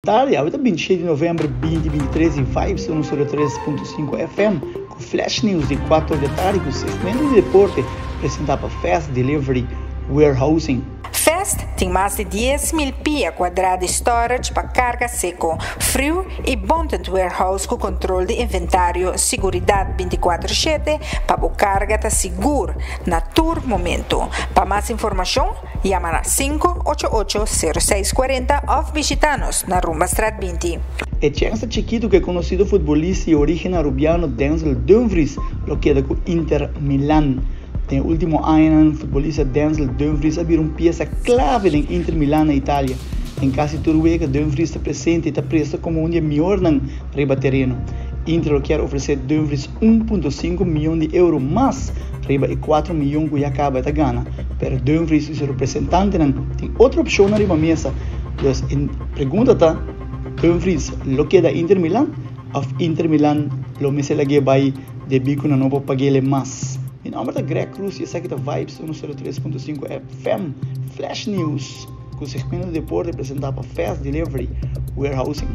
Tardi, awe ta 26 di november 2023 y Vibes 103.5 FM cu Flash News di 4 di tardi cu segmento di deporte presenta pa Fast Delivery Warehousing. Fast tin mas di 10,000 pia cuadra di storage pa carga seco, frio y bonded warehouse cu control di inventario, seguridad 24/7 pa bo carga ta sigur na tur momento. Pa mas informacion, yama na 588-0640 of bishita nos na Rumbastraat 20. E chens ta chikito cu e conocido futbolista di origen Arubiano Denzel Dumfries lo keda cu Inter Milan. Den ultimo añanan, futbolista Denzel Dumfries a bira un pieza clave den Inter Milan na Italia. Den casi tur wega Dumfries ta presente y ta presta como un di e mihornan riba tereno. Inter lo kier ofrece Dumfries 1.5 miyon di euro mas riba e 4 miyon cu ya caba ta gana. Pero Dumfries y su representantenan tin otro opcion riba mesa. Dus e pregunta ta: Dumfries lo keda Inter Milan of Inter Milan lo mester lag'e bay debi cu nan no por pag'e mas? Mi nomber ta Greg Cruz y esaki ta Vibes 103.5 FM Flash News cu segmento di deporte presenta pa Fast Delivery Warehousing.